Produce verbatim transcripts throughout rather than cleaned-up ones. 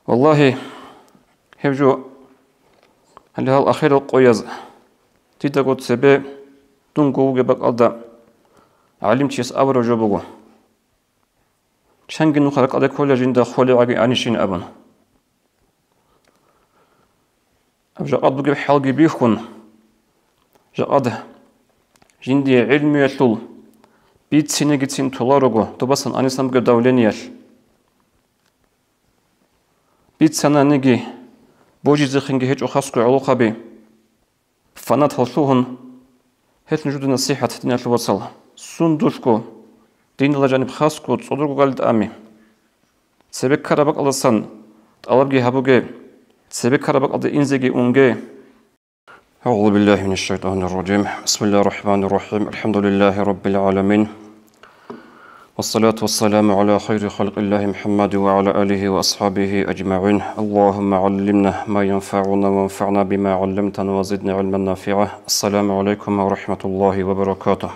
Валлагьи, гьеб жо гьале гьал ахирал къояз дидаго цебе дунго вугеб бакӀалда гӀалимчияс абураб жо буго: «Чанги нуха ракӀалде ккола жинда холегӀаги анищин», – абун. Аб жакъад бугеб хӀалги бихьун, жакъад жиндие гӀилмуялъул бицинегицин толарого, добасан анисан бугеб давлениялъ. Бицананиги, божизехинги гьечӀо хасго гӀолохъаби. Фанатал лъугьун, гьелъ нужеда насихӀат, диналъул вацал, сундулъго динила жаниб хасго цӀодорго галда ами. Цебе ккараб бакӀалдасан тӀалабги гьабуге, цебе ккараб бакӀалде инзеги унге. أعوذ بالله من الشيطان الرجيم. بسم الله الرحمن الرحيم. الحمد لله رب العالمين. والصلاة والسلام على خير خلق الله محمد وعلى آله وأصحابه أجمعين. اللهم علمنا ما ينفعنا وانفعنا بما علمتنا وزدنا علما نافعا. السلام عليكم ورحمة الله وبركاته.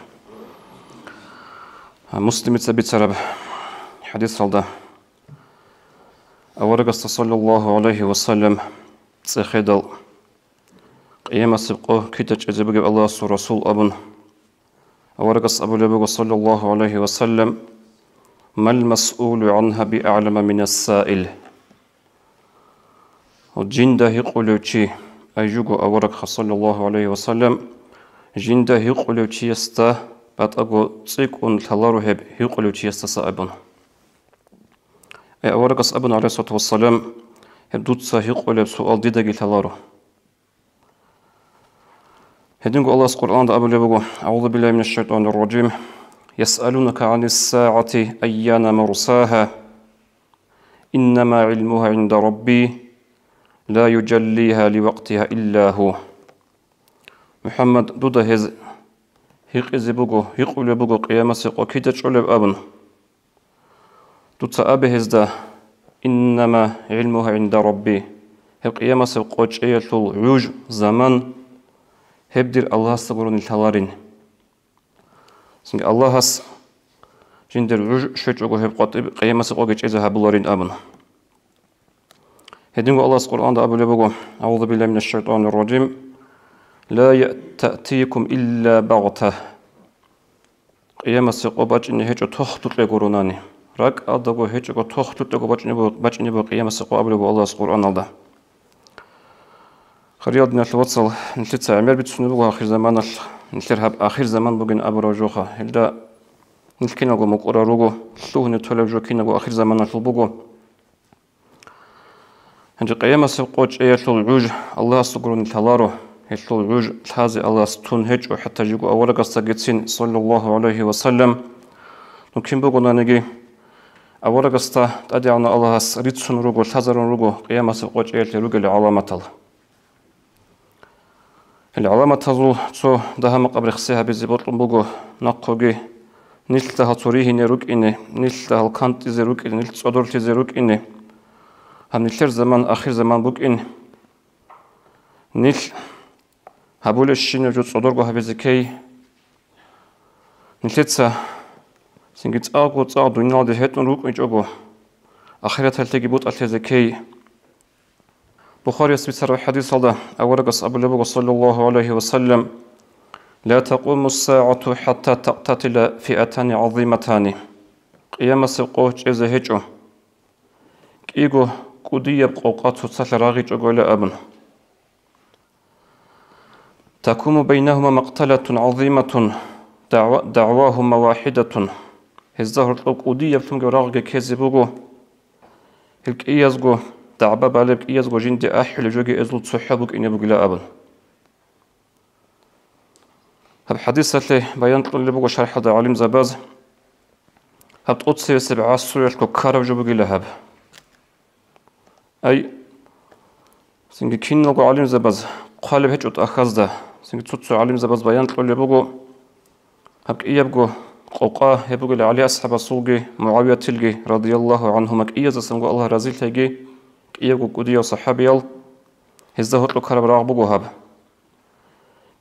Муслимица бицараб хӀадисалда аварагасда, саллаллагьу гӀалайгьи ва саллам, цӀехедал, къиямасеб къо кида чӀезе бугеб Аллагьасул Расул абун, аварагас абулеб буго, саллаллагьу гӀалайгьи ва саллам: «Мал масъулу гӀангьа биагӀлама минас саил». Жинда гьикъулев чи, ай жуго аварагха, саллаллагьу гӀалайгьи ва саллам, жинда гьикъулев чиясда батӀаго цӀикӀкӀун лъаларо гьеб гьикъулев чиясдаса абун. Ай аварагас абун, гӀалайгьиссалату вассалам: «Гьеб дуца гьикъулеб суал дидаги лъаларо». Гьединго Аллагьас Къуръанда абулеб буго: أعوذ بالله من الشيطان الرجيم. يسألونك عن الساعة أيان مرساها. إنما علمها عند ربي. لا يجليها لوقتها إلا هو. МухӀаммад, дуда гьез гьикъизе буго, гьикъулеб буго къиямасеб къо кида чӀолеб абун. Дуца абе гьезда: «Иннама гӀилмугьа гӀинда Рабби», гьеб къиямасеб къо чӀеялъул гӀуж, заман, гьеб дир Аллагьасда гурони лъаларин. Цинги Аллагьас жиндир гӀуж щвечӀого гьеб къватӀиб къиямасеб къоги чӀезе гьабуларин абун. Гьединго Аллагьас Къуръанда абулеб буго: أعوذ بالله من الشيطان الرجيم. لا تأتيكم إلا بغتة. Къиямасеб къо бачӀине гьечӀо тохтукьего гуронани. РакӀалдаго гьечӀого тохтукьего бачӀине бу-, бачӀине буго къиямасеб къо абулеб буго Аллагьас Къуръаналда. Хириял диналъул вацал, нилъеца гӀемер бицунеб буго ахирзаманалъ, нилъер гьаб ахирзаман бугин абураб жоха. Гьелда нилъ киналго мукӀурал руго, лъугьине толеб жо кинабго ахирзаманалъул буго. Гьанже къиямасеб къо чӀеялъул гӀуж Аллагьасда гурони лъаларо, гьелъул гӀуж лъазе Аллагьас тун гьечӀо, хӀатта жиго аварагасдагицин, саллаллагьу гӀалайгьи ва саллам. Ну кин бугонаниги, аварагасда ТӀадегӀанав Аллагьас рицун руго, лъазарун руго къиямасеб къо чӀеялъе ругел гӀаламатал. Гьел гӀаламатазул цо дагьа-макъаб рехсей гьабизе бокьун буго нахъоги, нилъ дагьал цо ригьине рукӀине, нилъ дагьал кантӀизе рукӀине, нилъ цӀодорлъизе рукӀине. Гьаб нилъер заман ахирзаман букӀин. Нилъ гьабулебщинаб жо цӀодорго гьабизе ккей. Нилъеца цинги цӀакъго цӀакъ дуниялалде гьетӀун рукӀинчӀого, ахираталъеги бутӀа лъезе ккей. Бухарияс бицараб хӀадисалда аварагас абулеб буго, саллаллагьу гӀалайгьи ва саллам: «لا تقوم الساعة حتى تقتتل فئتان عظيمتان». Къиямасеб къо чӀезе гьечӀо, кӀиго кӀудияб къокъа цоцалъа рагъичӀогойила абун. «تقوم بينهما مقتلة عظيمة دعو-، دعواهما واحدة». Гьезда гьоркьоб кӀудияблъунги рагъги ккезе буго, гьел кӀиязго дагӀба балеб, кӀиязго жинде ахӀулеб жоги эзул цохӀо букӀине бугила абун. Гьаб хӀадисалъе баян кьолеб буго шархӀалда гӀалимзабаз, гьаб тӀоцебесеб гӀасруялъго ккараб жо бугила гьаб. Ай, цинги киналго гӀалимзабаз хъвалеб гьечӀо тӀахьазда, цинги цо-цо гӀалимзабаз баян кьолеб буго, гьаб кӀиябго къокъа гьеб бугила ГӀали асхӀабасулги МугӀавиятилги, радияллагьу гӀангьума, кӀиязасанго Аллагь разилъайги, кӀиябго кӀудиял сахӀабиял, гьезда гьоркьоб ккараб рагъ буго гьаб.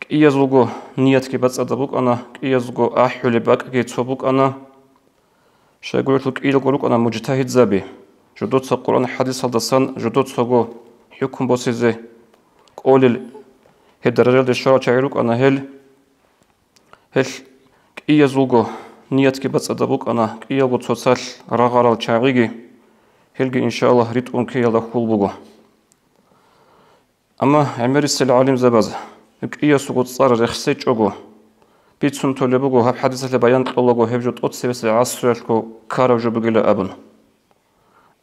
КӀиязулго ниятги бацӀцӀадаб букӀана, кӀиязулго ахӀулеб бакӀги цо букӀана. Щайгурелъул кӀиялго рукӀана мужтагьидзаби, жодоца Къуръан хӀадисалдасан жодоцаго хӀукму босизе кӀолел, гьеб даражалде щварал чагӀи рукӀана гьел. Гьел кӀиязулго ниятги бацӀцӀадаб букӀана, кӀиялго цоцалъ рагъарал чагӀиги, гьелги, иншааллагь, ритӀун ккеялда хьул буго. Амма гӀемерисел гӀалимзабаз, кӀиясго цӀар рехсечӀого, бицун толеб буго, гьаб хӀадисалъе баян кьолаго гьеб жо тӀоцебесеб гӀасруялъго ккараб жо бугила абун.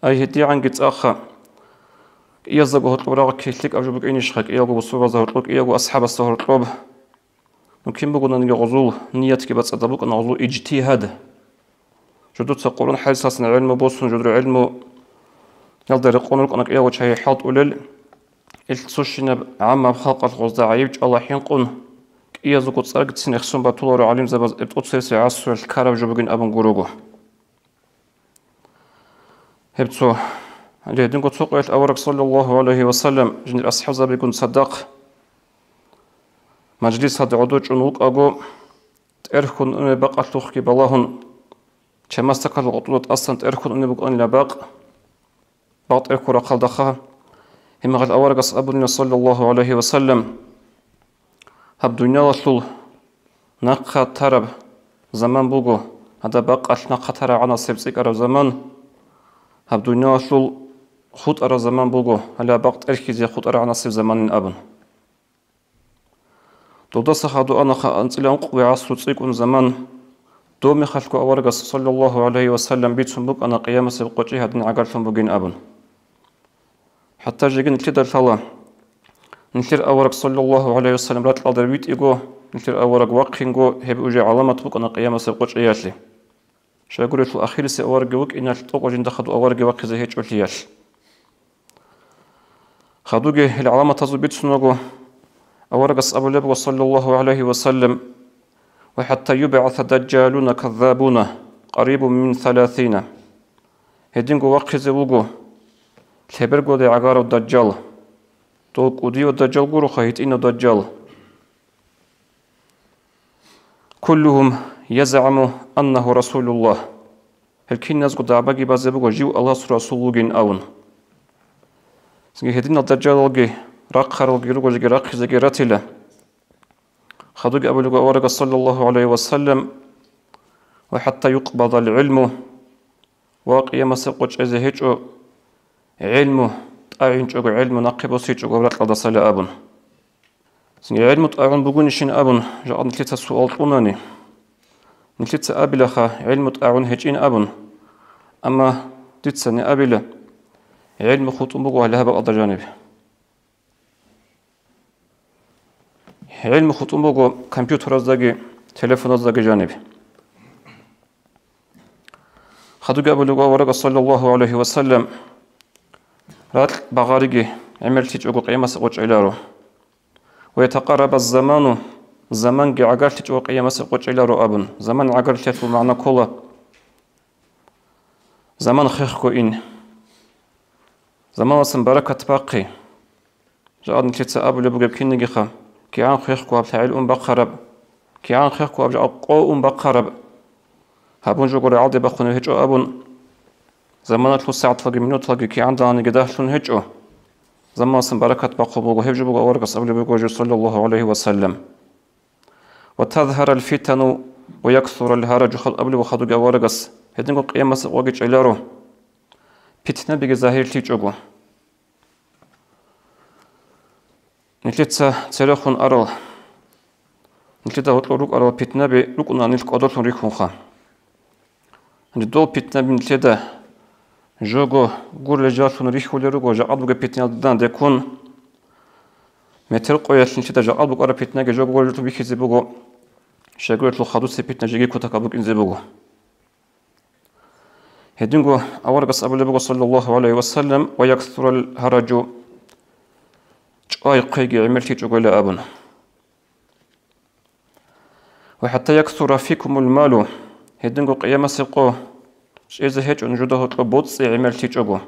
Ай, гьедигӀанги цӀаха, кӀияздаго гьоркьоб рагъ ккей лъикӀаб жо букӀинищха, кӀиялго бусурбабазда гьоркьоб, кӀиялго асхӀабасда гьоркьоб? Ну, кин бугонаниги гъозул ниятги бацӀцӀадаб букӀана, гъозул ижтигьад. Жодоца Къуръан хӀадисалъан гӀелму босун, жодор гӀелмуялда рекъон рукӀана кӀиялго чагӀи хӀалтӀулел, ил цущинаб гӀаммаб халкъалъ гъозда гӀайиб чӀвала хӀинкъун, кӀиязулго цӀаргицин рехсон батуларо гӀалимзабаз, гьеб тӀоцебесеб гӀасруялъ ккараб жо бугин абун гурого. Гьеб цо, гьединго цо къоялъ авараг, саллаллагьу гӀалайгьи ва саллам, жиндир асхӀабзабигун цадахъ мажлисалде гӀодов чӀун вукӀаго, тӀерхьун унеб бакъалъухъги балагьун, чамасдакалъул гъотӀуда тӀасан тӀерхьун унеб букӀанила бакъ. Бакъ тӀерхьун рахъалдаха, гьеб мехалъ аварагас абунила, саллаллагьу гӀалайгьи ва саллам: «Гьаб дуниялалъул нахъа тараб заман буго, гьадаб бакъалъ нахъа тарагӀанасеб цӀикӀкӀараб заман. Гьаб дуниялалъул хутӀараб заман буго, гьале гьаб бакъ тӀерхьизе хутӀарагӀанасеб заманин», – абун. Додаса хадур анаха анцӀила ункъ гӀасру цӀикӀкӀун заман. Доб мехалъго аварагас, саллаллагьу гӀалайгьи ва саллам, бицун букӀана къиямасеб къо чӀи гьадин гӀагарлъун бугин абун. ХӀатта жеги нилъеда лъала, нилъер авараг, саллаллагьу гӀалайгьи ва саллам, ракьалда витӀиго, нилъер авараг вахъинго, гьеб уже гӀаламат букӀана къиямасеб къо чӀиялъе. Щайгурелъул ахирисеб аварагги вукӀиналъ, тӀокӀаб жинда хадув аварагги вахъизе гьечӀолъиялъ. Хадуги гьел гӀаламатазул бицунаго, аварагас абулеб буго, саллаллагьу гӀалайгьи ва саллам: «Ва хӀатта юбгӀаса дажжалуна каззабуна къарибун мин саласина». Гьединго вахъизе вуго лъеберго гӀагарав дажжал. Дол кӀудияв дажжал гуроха, гьитӀинав дажжал. «Куллугьум язгӀаму аннагьу расулуллагь». Гьел киназго дагӀбаги базе буго, жив Аллагьасул расул вугин абун. Цинги гьединал дажжалалги рахъаралги руго, жеги рахъизеги ратила. Хадуги абулеб буго аварагас, саллаллагьу гӀалайгьи ва саллам: «Ва хӀатта юкъбадал гӀилму», ва къиямасеб къо чӀезе гьечӀо гӀелму, тӀагӀинчӀого гӀелму нахъе босичӀого ракьалдасала абун. Цинги гӀелму тӀагӀун бугонищин абун, жакъа нилъеца суал кьунани, нилъеца абилаха гӀелму тӀагӀун гьечӀин абун, амма дицани абила, гӀелму хутӀун буго гьале гьаб бакӀалда жаниб. ГӀелму хутӀун буго компьютераздаги, телефоназдаги жаниб. Хадуги абулеб буго аварагас, саллаллагьу гӀалайгьи ва саллам: «Ракь багъариги гӀемерлъичӀого къиямасеб къо чӀеларо. Ва ятакъарабаз заману, заманги гӀагарлъичӀого къиямасеб къо чӀеларо», – абун. Заман гӀагарлъиялъул магӀна ккола: «Заман хехго ин, заманасан баракат бахъе». Жакъа нилъеца абулеб бугеб кинигиха: «КигӀан хехго гьаб лъагӀел ун бахъараб, кигӀан хехго гьаб жакъа къо ун бахъараб, гьабун жого рагӀалде бахъунеб гьечӀо», – абун, заманалъул сагӀаталги минуталги кигӀан даланиги дагьлъун гьечӀо, заманасан баракат бахъун буго. Гьеб жо буго аварагас абулеб буго жо, саллаллагьу гӀалайгьи ва саллам. «Ва тазгьарал фитану ва яксурал гьараджу», – абулеб буго хадуги аварагас, гьединго къиямасеб къоги чӀеларо, питнабиги загьирлъичӀого. Нилъеца церехун арал, нилъеда гьоркьор рукӀарал питнаби рукӀуна нилъ кӀодолъун рихьунха. Гьанже дол питнаби нилъеда жого гурелъ жаллъун рихьулел руго, жакъа бугеб питнаялда дандеккун, метер къоялъ нилъеда жакъа букӀараб питнаги жого гурелъун бихьизе буго, щайгурелъул хадусеб питна жеги кутакаб букӀинзе буго. Гьединго аварагас абулеб буго, саллаллагьу гӀалайгьи ва саллам: «Ва яксурал гьараджу», чӀвай-хъвейги гӀемерлъичӀого ила абун. «Ва хӀатта яксура фикумул малу», гьединго къиямасеб къо чӀезе гьечӀо нужеда гьоркьоб боцӀи гӀемерлъичӀого.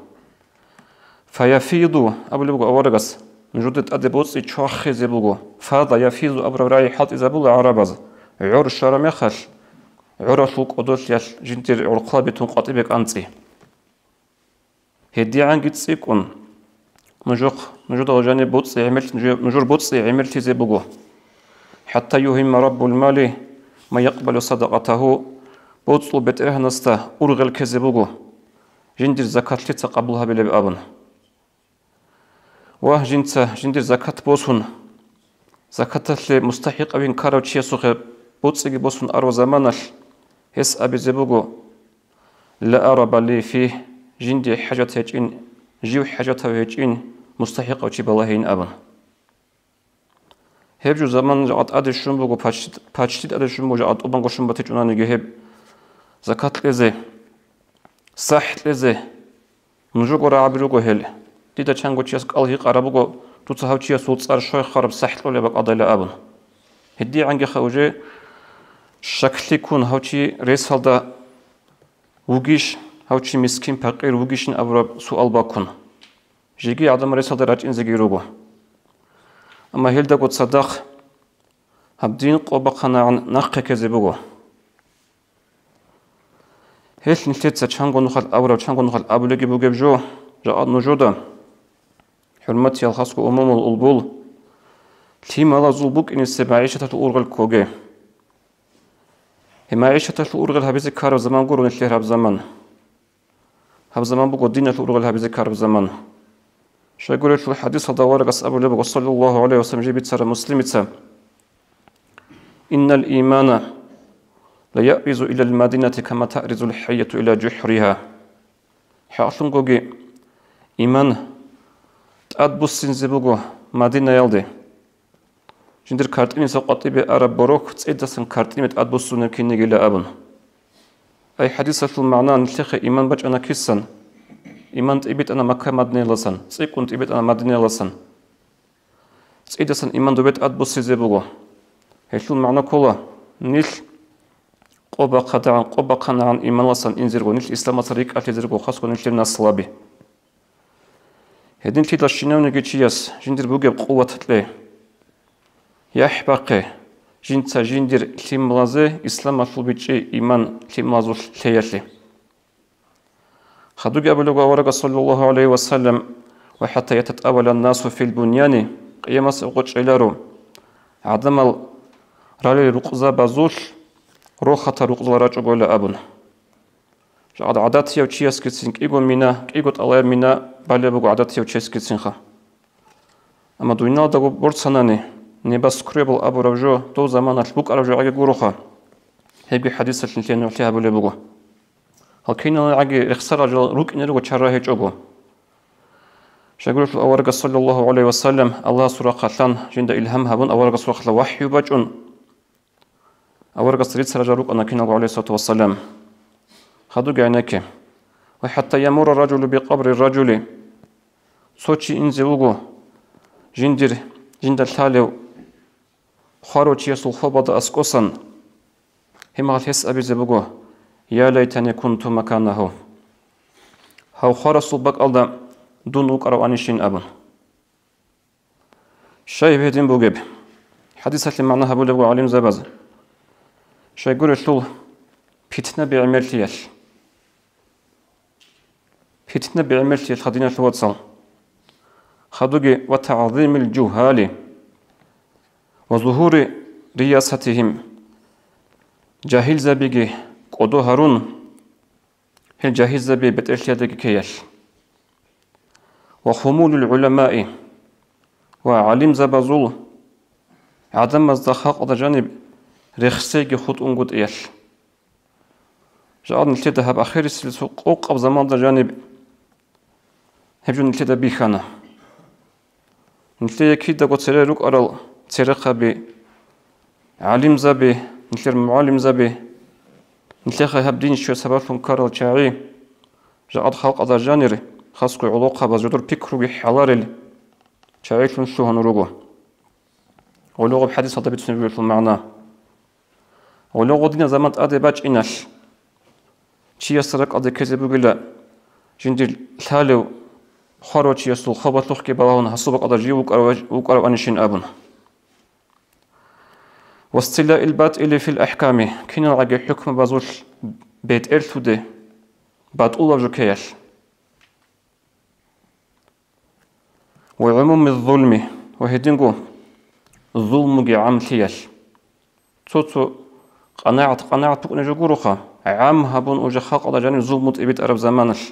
«Фаяфиду», абулеб буго аварагас, нужеда тӀаде боцӀи чвахизе буго. «Фада яфизу» абураб рагӀи хӀалтӀизабула гӀарабаз, гӀор щвараб мехалъ, гӀоралъул кӀодолъиялъ жиндир гӀорхълаби тун къватӀибе кӀанцӀи. ГьедигӀанги цӀикӀкӀун, нужухъ, нужедал жаниб боцӀи гӀемер-, нужер, нужер боцӀи гӀемерлъизе буго. «ХӀатта югьимма раббул мали ма якъбалу садакъатагьу», боцӀул бетӀергьанасда ургъел ккезе буго, жиндир закат лъица къабул гьабилеб абун. Ва жинца жиндир закат босун, закаталъе мустахӀикъавин ккарав чиясухъе боцӀиги босун арав заманалъ гьес абизе буго: «Ла араба ли фигь», жинде хӀажат гьечӀин, жив хӀажатав гьечӀин, мустахӀикъав чи балагьейин абун. Гьеб жо заман жакъа тӀаде щун буго, пач-, пачлъи тӀаде щун буго, жакъа тӀубанго щун батичӀунаниги гьеб закат кьезе, сахӀ кьезе. Нужего рагӀаби руго гьел. Дида чанго чияс кӀал гьикъараб буго, дуца гьав чиясул цӀар щвей хвараб сахӀ кьолеб бакӀалдайилан абун. ГьедигӀангиха уже щаклъи ккун, гьав чи ресалда вугищ, гьав чи мискин-пакъир вугищин абураб суал баккун. Жеги гӀадамал ресалда рачӀинзеги руго. Амма гьелдаго цадахъ гьаб дин къо бахъанагӀан нахъе ккезе буго. Гьелъ нилъеца чанго нухалъ абураб, чанго нухалъ абулебги бугеб жо, жакъа нужеда, хӀурматиял хасго умумул улбул, лъималазул букӀинесеб магӀишаталъул ургъел ккоге. Гьеб магӀишаталъул ургъел гьабизе ккараб заман гуро нилъер гьаб заман. Гьаб заман буго диналъул ургъел гьабизе ккараб заман. Щайгурелъул хӀадисалда аварагас абулеб буго, саллаллагьу гӀалайгьи ва саллам, жиб бицараб Муслимица: «Иннал имана ла яъризу илал мадинати кама таъризул хӀайяту иля жухӀригьа». ХӀакълъунгоги, иман тӀадбуссинзе буго Мадинаялде. Жиндир картӀинисеб къватӀибе араб борохь цӀидасан картӀине тӀадбуссунеб кинигила абун. Ай хӀадисалъул магӀна нилъехъе иман бачӀана кисан? Иман тӀибитӀана Макка-Мадинаялдасан, цӀикӀкӀун тӀибитӀана Мадинаялдасан. ЦӀидасан иман добе тӀадбуссизе буго. Гьелъул магӀна ккола, нилъ къо бахъадагӀан, къо бахъанагӀан иманалдасан инзирго, нилъ исламалдаса рикӀкӀалъизирго, хасго нилъер наслаби. Гьединлъидал щинавниги чияс жиндир бугеб къуват кье. ЯхӀ бахъе жинца жиндир лъималазе исламалъул бичӀчӀи иман лъималазулъ лъеялъе. Хадуги абулеб буго аварагас, саллаллагьу гӀалайгьи ва саллам: «Ва хӀатта ятатӀавалан насу фил буньяни», къиямас абкъо чӀеларо гӀадамал ралел рукъзабазулъ рохатал рукъзал рачӀого абун. Жакъа гӀадатияв чиясгицин кӀиго мина, кӀиго тӀалаб мина балеб буго гӀадатияв чиясгицинха. Амма дуниялдаго борцанани, небоскребал абураб жо дов заманалъ букӀараб жо гӀаги гуроха. Гьебги хӀадисалъ нилъее нугӀлъи гьабулеб буго. Гьал киналгӀаги рехсарал жал рукӀине руго чара гьечӀого. Щайгурелъул аварагас, саллаллагьу гӀалайгьи ва саллам, Аллагьасул рахъалъан жинда илгьам гьабун, аварагасул рахъалъа вахӀю бачӀун, аварагас рицарал жал рукӀана киналго, гӀалайгьиссалату вассалам. Хадуги гӀенекке. «Ва хӀатта ямурра ражулу бикъабри ражули». Цо чи инзе вуго, жиндир, жинда лъалев хварав чиясул хобалда аскӀосан, гьимал гьес абизе буго: «Я лайтани кунту маканагьу». Гьав хварасул бакӀалда дун вукӀараванищин абун. Щай гьеб гьедин бугеб? ХӀадисалъе магӀна гьабулеб буго гӀалимзабаз. Щайгурелъул питна бегӀмерлъиялъ. Питна бегӀмерлъиялъ, диналъул вацал. Хадуги: «Ва тагӀзимил жугьали ва зугьури риясатигьим», жагьилзабиги кӀодо гьарун, гьел жагьилзаби бетӀерлъиялдаги ккеялъ. «Ва хумулил гӀуламаи», ва гӀалимзабазул гӀадамазда, халкъалда жаниб рехсейги хутӀунгутӀиялъ. Жакъа нилъеда гьаб ахирисел цо къокъаб заманда жаниб гьеб жо нилъеда бихьана. Нилъее кидаго цере рукӀарал церехъаби, гӀалимзаби, нилъер мугӀалимзаби, нилъехъе гьаб дин щвер сабаблъун ккарал чагӀи, жакъа халкъалда жанир, хасго гӀолохъабаз жодор пикруги хӀаларел чагӀилъун лъугьун руго. ГӀоло гъоб хӀадисалда бицунеб бугелъул магӀна. Гьале гъодинаб заман тӀаде бачӀиналъ, чиясда ракӀалде ккезе бугила, жиндир лъалев хварав чиясул хабалъухъги балагьун гьасул бакӀалда жив вукӀарав-, вукӀараванищин абун. Вастилаил батӀили фил ахӀками, киналгӀаги хӀукмабазулъ бетӀерлъуде батӀулаб жо ккеялъ. ва гӀумуми зулми, ва гьединго зулмуги гӀамлъиялъ. Цо-цо къанагӀат-къанагӀат букӀунеб жо гуроха, гӀам гьабун уже халкъалда жаниб зулму тӀибитӀараб заманалъ.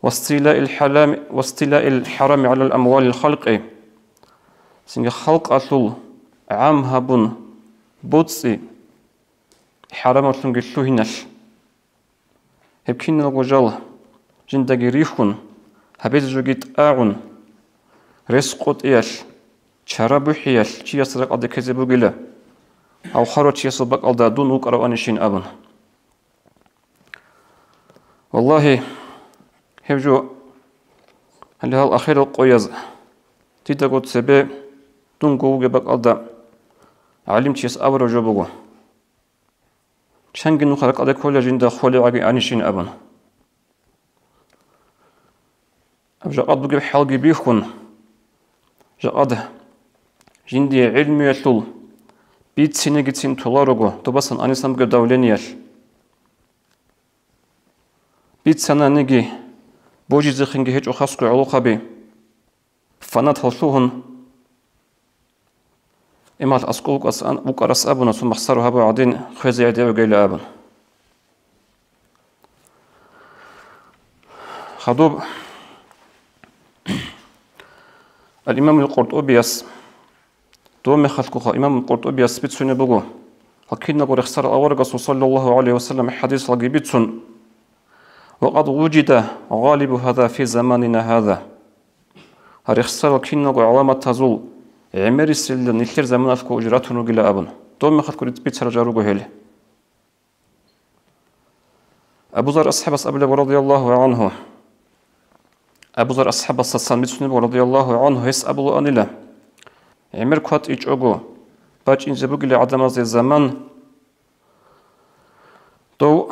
Вастилаил хӀалами, вастилаил хӀарами гӀалал амвалил халкъи. Цинги халкъалъул гӀам гьабун боцӀи хӀарамалъунги лъугьиналъ. Гьеб киналго жал жиндаги рихьун, гьабизе жоги тӀагӀун, рес къотӀиялъ, чара бухӀиялъ чияс ракӀалде ккезе бугила, гьав хварав чиясул бакӀалда дун вукӀараванищин абун. Валлагьи, гьеб жо гьале гьал ахирал къояз дидаго цебе дунго вугеб бакӀалда гӀалимчияс абураб жо буго. Чанги нух ракӀалде ккола жинда хвалигӀаги анищин абун. Аб жакъад бугеб хӀалги бихьун, жакъад жиндие гӀилмуялъул бицинегицин толарого добасан анисан бугеб давлениялъ. Бицананиги божизехинги гьечӀо хасго гӀолохъаби. Фанат гьалъугьун, имал аскӀов вукӀас-, вукӀарас абуна, цо махсаро гьабу гӀадин хвезе гӀедегӀугейила абун. Хадуб ал-Имамул КъуртӀубияс, дов мехалъгоха Имамул КъуртӀубияс бицунеб буго, гьал киналго рехсарал аварагасул саллаллагьу гӀалайгьи вассалам хӀадисалги бицун, «Ва къад вужида гъалибу гьаза фи заманина гьаза». Гьал рехсарал киналго гӀаламатазул гӀемерисел нилъер заманалъго уже ратун ругила абун, дов мехалъго рицӀ бицарал жал руго гьел. Абу Зар асхӀабас абулеб, радияллагьу гӀангьу, Абу Зар асхӀабасдасан бицунеб, радияллагьу гӀангьу, гьес абулаанила: «ГӀемер кватӀичӀого бачӀинзе бугила гӀадамазде заман, дов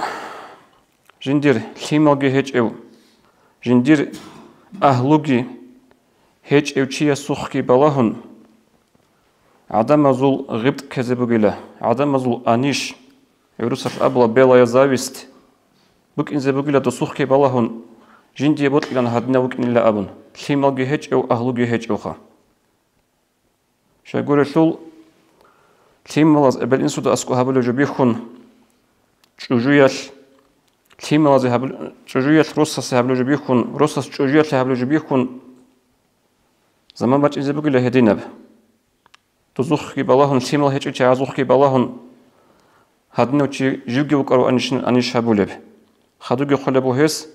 жиндир лъималги гьечӀев, жиндир агьлуги гьечӀев чиясухъги балагьун, гӀадамазул гъибтӀ ккезе бугила, гӀадамазул аниш, гӀурусалъ абула, белая зависть, букӀинзе бугила досухъги балагьун, жиндие бокьилан гьадинав вукӀинила абун, лъималги гьечӀев, агьлуги гьечӀевха». Щайгурелъул, лъималаз эбел-инсуда аскӀов гьабулеб жо бихьун, чӀужуялъ, лъималазе гьабул-, чӀужуялъ росасе гьабулеб жо бихьун, росас чӀужуялъе гьабулеб жо бихьун, заман бачӀинзе бугила гьединаб. Дозухъги балагьун, лъимал гьечӀев чагӀазухъги балагьун, гьадинав чи живги вукӀараванищин аниш гьабулеб. Хадуги хъулеб буго гьес,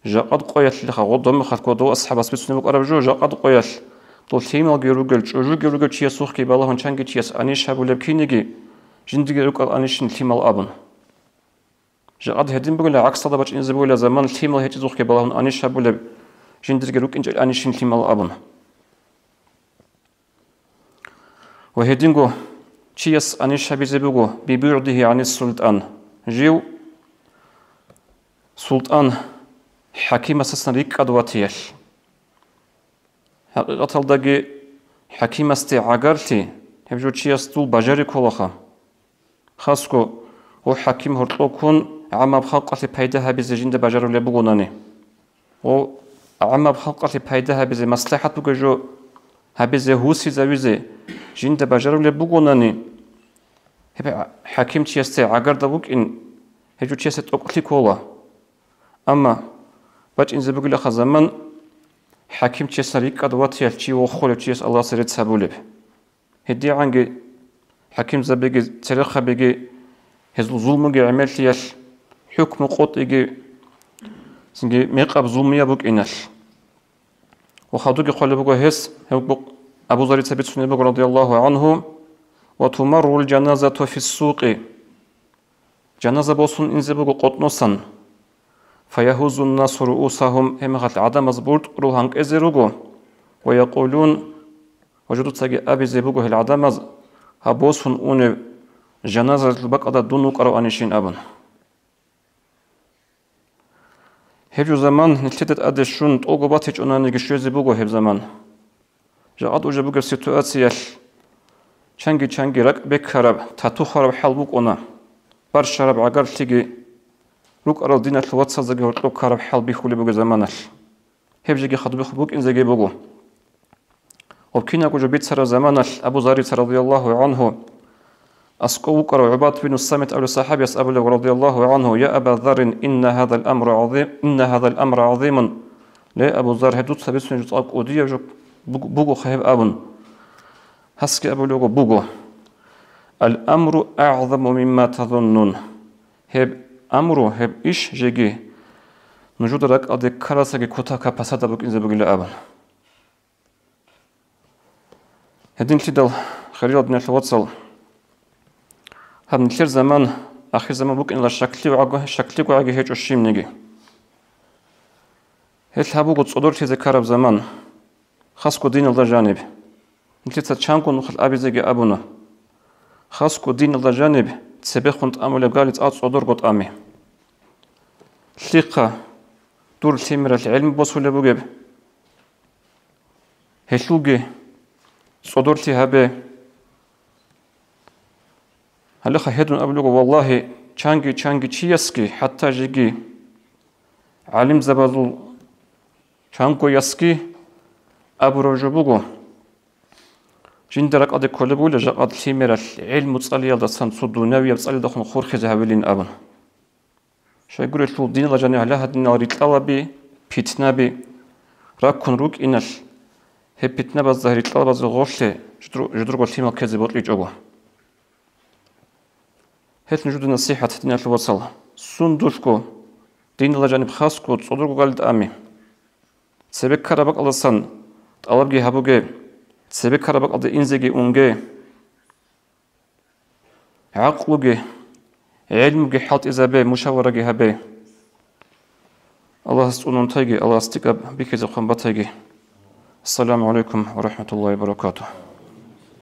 жакъад къоялъилиха гъодомахалъ кодов асхӀабас бицунеб букӀараб жо, жакъад къоялъ, дол лъималги ругел, чӀужуги ругев чиясухъги балагьун чанги чияс аниш гьабулеб киниги, жиндиги рукӀал анищин лъимал абун. Жакъад гьедин бугила, гӀаксалда бачӀинзе бугила заман, лъимал гьечӀезухъги балагьун аниш гьабулеб, жиндирги рукӀинчӀел анищин лъимал абун. Ва гьединго чияс аниш гьабизе буго бибугӀдигьи гӀанис султӀан, жив султӀан, хӀакимасдасан рикӀкӀад ватиялъ. ХӀакъикъаталдаги хӀакимасде гӀагарлъи гьеб жо чиясул бажари кколаха. Хасго, гьев хӀаким гьоркьов ккун, гӀаммаб халкъалъе пайда гьабизе жинда бажарулеб бугонани, гьев гӀаммаб халкъалъе пайда гьабизе, маслахӀат бугеб жо гьабизе, гьусизавизе жинда бажарулеб бугонани, гьеб хӀакимчиясде гӀагарда вукӀин, гьеб жо чиясе тӀокӀлъи ккола. Амма бачӀинзе бугилаха заман, хӀакимчиясда рикӀкӀад ватиялъ чи вохулев чияс Аллагьас рецц гьабулеб. ГьедигӀанги хӀакимзабиги церехъабиги гьезул зулмуги гӀемерлъиялъ, хӀукму къотӀиги цинги мекъаб зулмуяб букӀиналъ. Ва хадуги хъвалеб буго гьес, гьев Абу Зарица бицунеб буго, радияллагьу гӀангьу: «Ва тумаррул жаназату фиссукъи». Жаназа босун инзе буго къотӀносан. «Фаягьуззун насу руусагьум», гьебмехалъ гӀадамаз буртӀрул гьанкӀезе руго. «Ва якъулун», ва журуцаги абизе буго гьел гӀадамаз, гьаб босун унев жаназаялъул бакӀалда дун вукӀараванищин абун. Гьеб жо заман нилъеда тӀаде щун тӀолго батичӀонаниги щвезе буго гьеб заман. Жакъа уже бугеб ситуациялъ чанги-чанги ракӀ бекараб, тату хвараб хӀал букӀуна, барщараб гӀагарлъиги рукӀарал диналъул вацаздаги гьоркьоб ккараб хӀал бихьулеб бугеб заманалъ. гьеб жеги хадубехун букӀинзеги буго. Гьеб кинабго жо бицараб заманалъ Абу Заррица радияллагьу гӀангьу аскӀов вукӀарав ГӀубад бин Самит абулев сахӀабияс абулеб радияллагьу гӀангьу: «Я Аба Заррин, инна гьадал амру гӀазим, инна гьадал амра гӀазимун». Ле, Абу Зар, гьеб дуца бицунеб жо цӀакъ кӀудияб жо буг-, бугоха гьеб абун. Гьасги абулеб буго: «Ал-амру агӀзаму мимма тазуннун». Гьеб амру, гьеб иш жеги нужеда ракӀалде ккарасаги кутакаб пасада букӀинзе бугила абун. Гьединлъидал, хириял диналъул вацал, гьаб нилъер заман, ахирзаман букӀинилан щаклъи гӀаги-, щаклъи гӀаги гьечӀо щибниги. Гьелъ гьаб буго цӀодорлъизе ккараб заман, хасго диналда жаниб. Нилъеца чанго нухалъ абизеги абуна. Хасго диналда жаниб цебехун тӀамулеб гали цӀа-, цӀодорго тӀами. Лъихъа дур лъимералъ гӀелму босулеб бугеб? Гьелъулги цӀодорлъи гьабе. Гьалеха гьедун абулего, валлагьи, чанги-чанги чиясги, хӀатта жеги гӀалимзабазул чангоясги абураб жо буго, жинда ракӀалде кколеб бугила жакъа лъимералъ гӀелму цӀалиялдасан цо дунявияб цӀалиялдехун хурхизе гьавилин абун. Щайгурелъул диналда жаниб гьале гьадинал рикьалаби, питнаби, раккун рукӀиналъ, гьеб питнабазда, рикьалабазда гъорлъе жидер-, жидерго лъимал ккезе бокьичӀого. Гьелъ нужеда насихӀат, диналъул вацал, сундулъго диналда жаниб хасго цӀодорго гали тӀами. Цебе ккараб бакӀалдасан тӀалабги гьабуге, цебе ккараб бакӀалде инзеги унге. ГӀакълуги, гӀелмуги хӀалтӀизабе, мушавараги гьабе. Аллагьас цӀунун тайги, Аллагьас лъикӀаб бихьизе хъван батайги. Ассаламу гӀалайкум ва рахӀматуллагьи ва баракатугь.